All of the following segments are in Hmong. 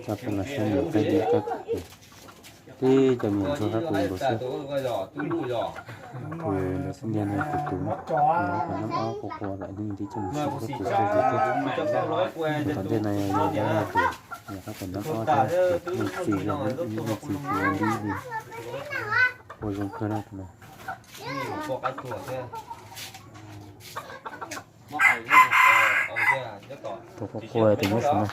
Tso peb los saib nws qab dib qab qus, tib cov me nyuam ntsuag qab qus nkaus xwb. Tus ntawd xwb ntag no, tus tus no, nws qhov nab ob qua qua lawm, nws tib coj mus saib qab qus tag zog thiab. Tom ntej no yog dab laug tus, yog qab qus nab ob thiab, me txiv zog, me txiv tsis ua npib li, qua zoo kawg na tus no. Tus qua qua tus nyob saum no.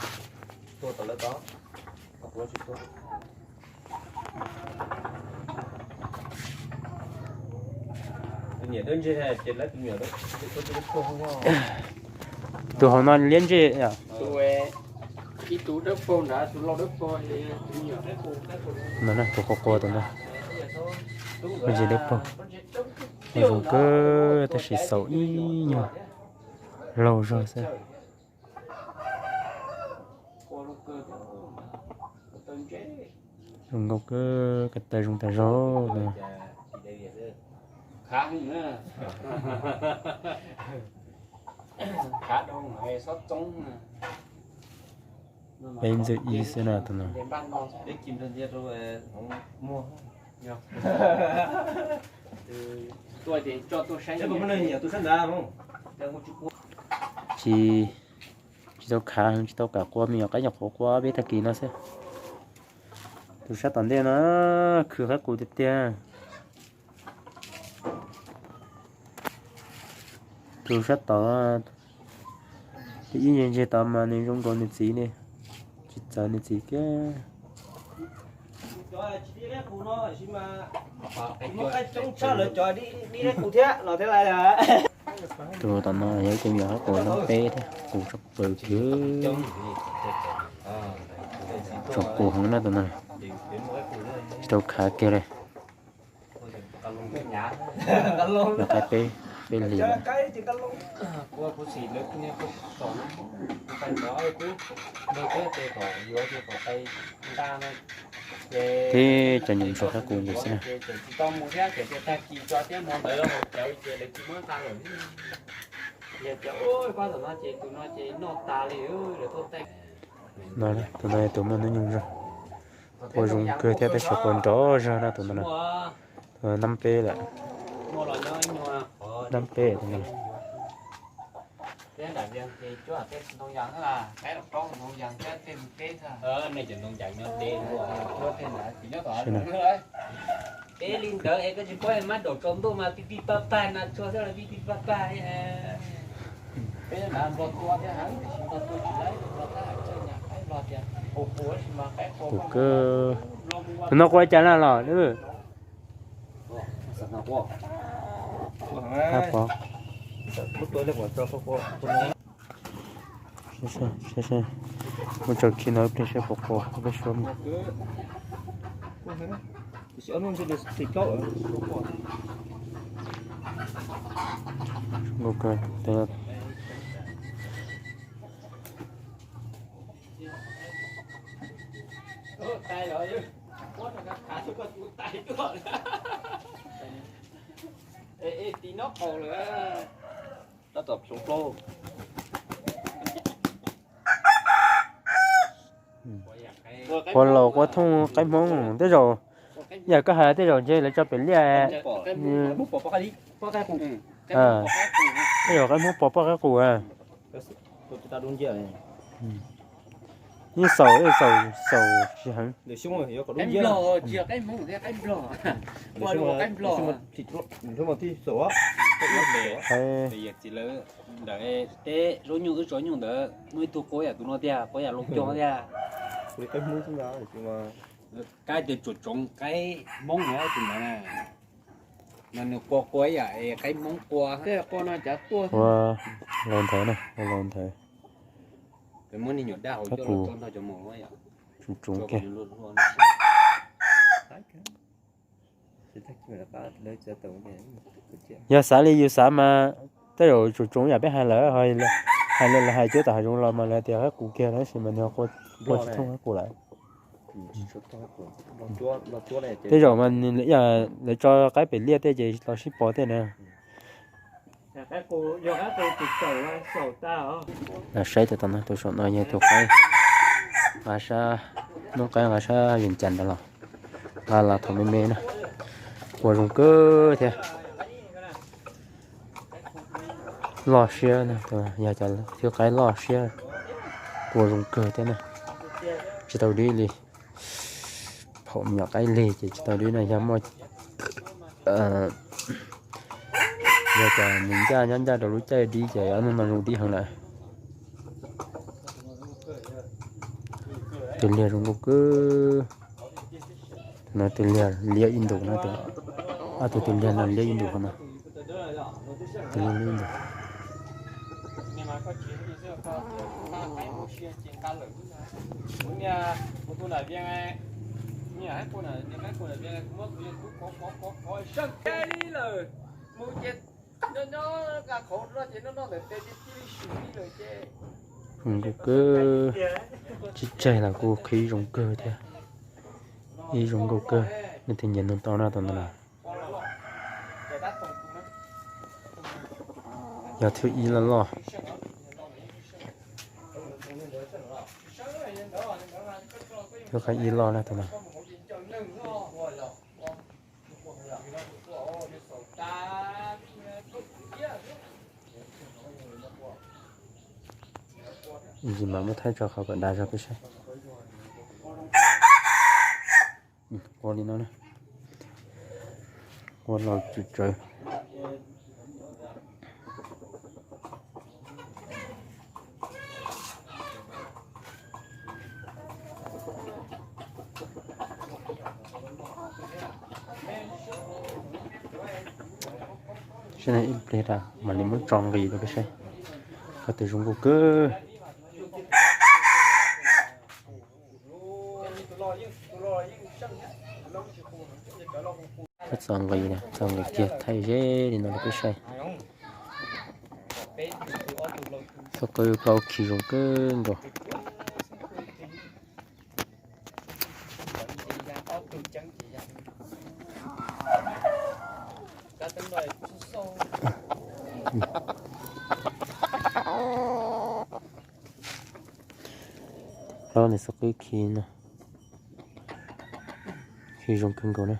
Tus hauv no liab ntsej. Tus qua qua tus no, me ntsis dawb paug, zoo kawg tab sis xaus ib nyuag laug zog xwb. Zoo nkauj kawg, ko taw zoo tas zog no. Peb ntxwg ib xwb no tus no. Tsis, tsis tau khav heev, tsis tau kam qua me nyuam qaib nyuam qhuav qua peb tag kis no xwb. Tus sab tom ntej no khwv qaib qus tiag tiag. Tus sab tod, tus ib ntse ntse tod mas nws zoo nkaus nws txiv li, tsis txawv nws txiv kiag. Tus tom no yog ib tug me nyuam qaib qus nab peb thiab, qus tshaj plaws kawg. Tsoom qus heev na tus no, tsis tau khav kiag li. Yog qaib peb, peb hlis lawm. Thiab cov nyuam ntsuag qaib qus nkaus xwb na. No, tus no yog tus muaj hnub nyoog zog, qua zoo kawg thiab tab sis qua nrov zog na tus no. Nab peb lawm, nab peb tus no. Qus kawg. Tus no qua cas na los? Pov, muab tso khi no plig saib puas qua, peb suab. Qua laus qua thooj qaib Hmoob tej zaum, yam koj hais tej zaum ntshe lawv tso pem liaj. Tej zaum qaib Hmoob pos poj qaib qus. Yeej xaus, xaus, xaus tsis heev. Ntawm teb zaub nyuj wb tso nyuj ntawd muaj ib tug qua yam tus no tiag, qua yam laus cog tiag. Qaib tias tsuam tsoov qaib Hmoob na tus ntawd na. Mas nws qua qua yam qaib Hmoob qua. Ua laus ntawd na, ua laus ntawd. Muab niag nyuam daj hauv coj los tso nrog cov mos yom. Tsuam tsoov kiag. Yog xav li yus xav mas tej zaum tsuam tsoov yam peb hais lawm, hais lawm, lawv hais cuab tom hav zoov los mas lawv tias qaib qus kiag tab sis mas nws qua tsis thooj qaib qus lawm. Tej zaum mas lawv tso qaib pem liaj tej ces los sib pos tej na. Saib tus tom no, tus saum no yog tus qaib, Nqa sab, noj qaib nqa sab Vias Cas ntawd los, nqa los thaum me me na, kua zoo kawg thiab. Loj siab na, yog cov thwj qaib loj siab, kua zoo kawg thiab na. Tsis tau dib li, phaum me nyuam qaib lig ces tsis tau dib na, yog muaj, yog cov mus ncaj nyob ncaj rau lub caij dib ces no zoo dib heev lawm. Tus liag zoo nkauj kawg. No tus liag liab ib ntus na, ob tug tus liag no liab ib ntus no. Tus liag liab ib ntus. Zoo nkauj kawg, tsis tseg los kuj qhib zoo kawg thiab. Ib zoo nkauj kawg, nej thiaj nyiam nug tau na tus no na. Yog thwj ib loj loj. Thwj qaib ib loj na tus no. Ib ntsis mas muab thaij tso qhov kom dav zog peb saib. Ua li no na. Ua los tswm tsawv. Saib na, ib pliag mam li muab tso nqis rau peb saib. Qhov twg zoo nkauj kawg. Txo nqis, txo nqis kiag thaij ze li no rau peb saib. Txoj qwb plaub khi zoo kawg nkaus. Plaub ntawm xov qwb khi no, khi zoo kawg nkaus na.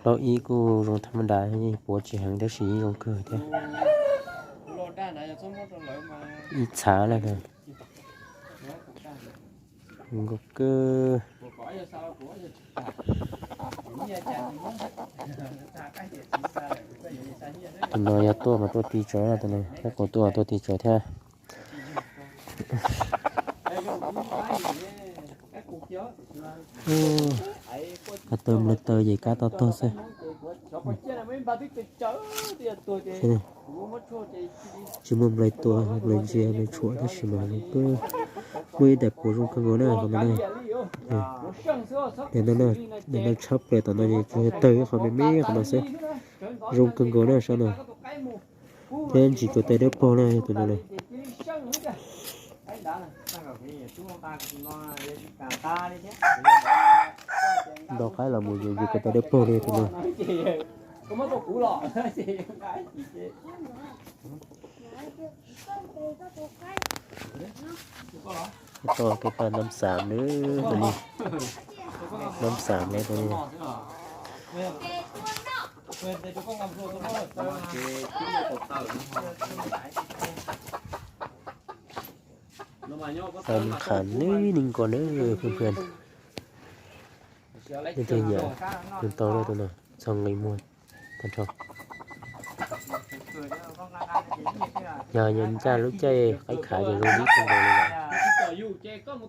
Plaub ib kuj zoo thas mas das, puav tsis heev tab sis yeej zoo kawg thiab. Ib txhav na, zoo nkauj kawg. Tus no yog tuaj mas tuaj ti tsawv na, tus no yog kuv tuaj tuaj ti tsawv thiab. Taw nplawg taw ces kab to tog xwb. Tsis muaj nplawg tua, nplawg ntsia, nplawg tshuam tab sis mas muaj ib daim puav zoo kawg nkaus na qhov no na. Daim no tshab plaws tom no ces tsuas yog tawg ib qho me me qhov no xwb. Zoo kawg nkaus na sab no. Thiab ntsis kaus tais dawb paug na yog tus no na. Nto qaib los mus ces ntsis kaus tais dawb paug li tus no. Tau kev pab nab xam na, nab xam na tus no. Tau nab xam li ni ko na phooj ywg. Nej thiaj nyiam nug tau na tus no, txog nqi muag tag nrho. Yog nyob ncaj lub caij qaib khav ces zoo dib kawg nkaus li lawm.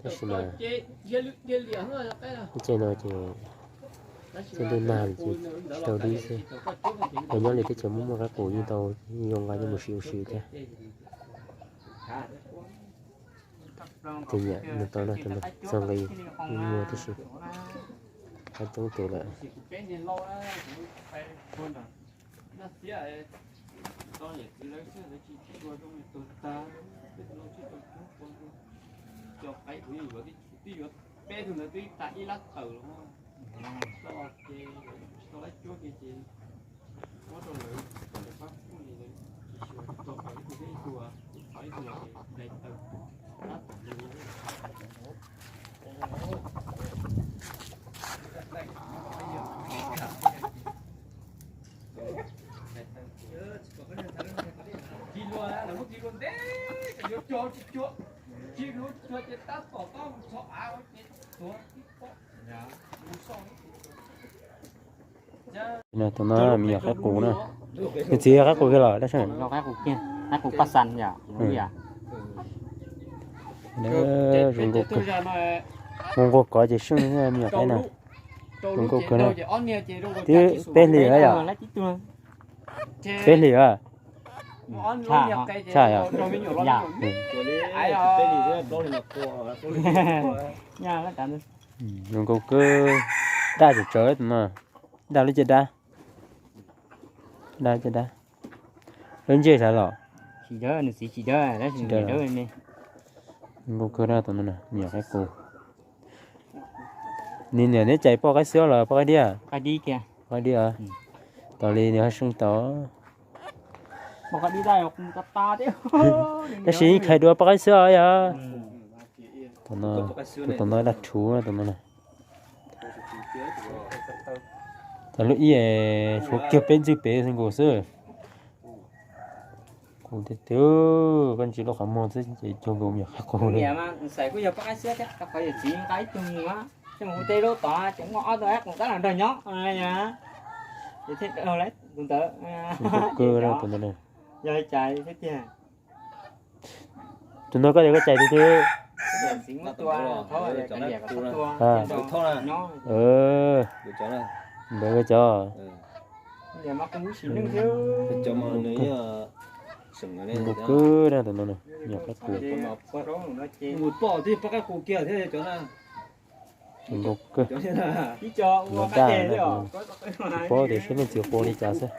Tab sis mas lub caij no ces tej ntuj nag ces tsis tau dib xwb. Yog nyob li teb chaws muaj muaj qaib qus yeej tau, yeej zoo nqa coj mus siv ua si thiab. Tej nyiam nug tau na tus no, txog nqi muag tib si, qab coob tus lawm. No, tus no me nyuam qaib qus na. Nws txiv yog qaib qus kiag los dab tsi? Qaib qus kiag, qaib qus paj xan yom. Zoo nkauj kawg. Mus nquag kov ces seej, me nyuam qaib na. Zoo nkauj kawg na. Twb peb hlis lawm yom? Peb hlis lawm. Tshaj yom? Zoo nkauj kawg. Daj tsawv tsawv tus no. Daj lub caj dab. Daj caj dab. Lub ntsej sav los? Zoo nkauj kawg na tus no, me nyuam qaib qus. Nws niam neb cais poj qaib xwb los poj qaib diab? Poj qaib diab. Tos li nws ho seej tau. Tab sis yeej khais dua poj qaib xwb os yog. Tus no daj rhuv tus no. Tau lub ib, tshuav kiag peb ntxwg pem xwb nkaus xwb. Kuv tiag tiag, koj ntsia lub qhov muag xwb ces cuag nkaus me nyuam qaib qus li. Zoo nkauj kawg tus no na. Tus no koj tias koj cais tiag tiag. Ntawd cov. Zoo nkauj kawg na tus no na, me nyuam qaib qus. Zoo nkauj kawg. Tus no daj na, tsis paub tias saib leej txiv qua li cas xwb.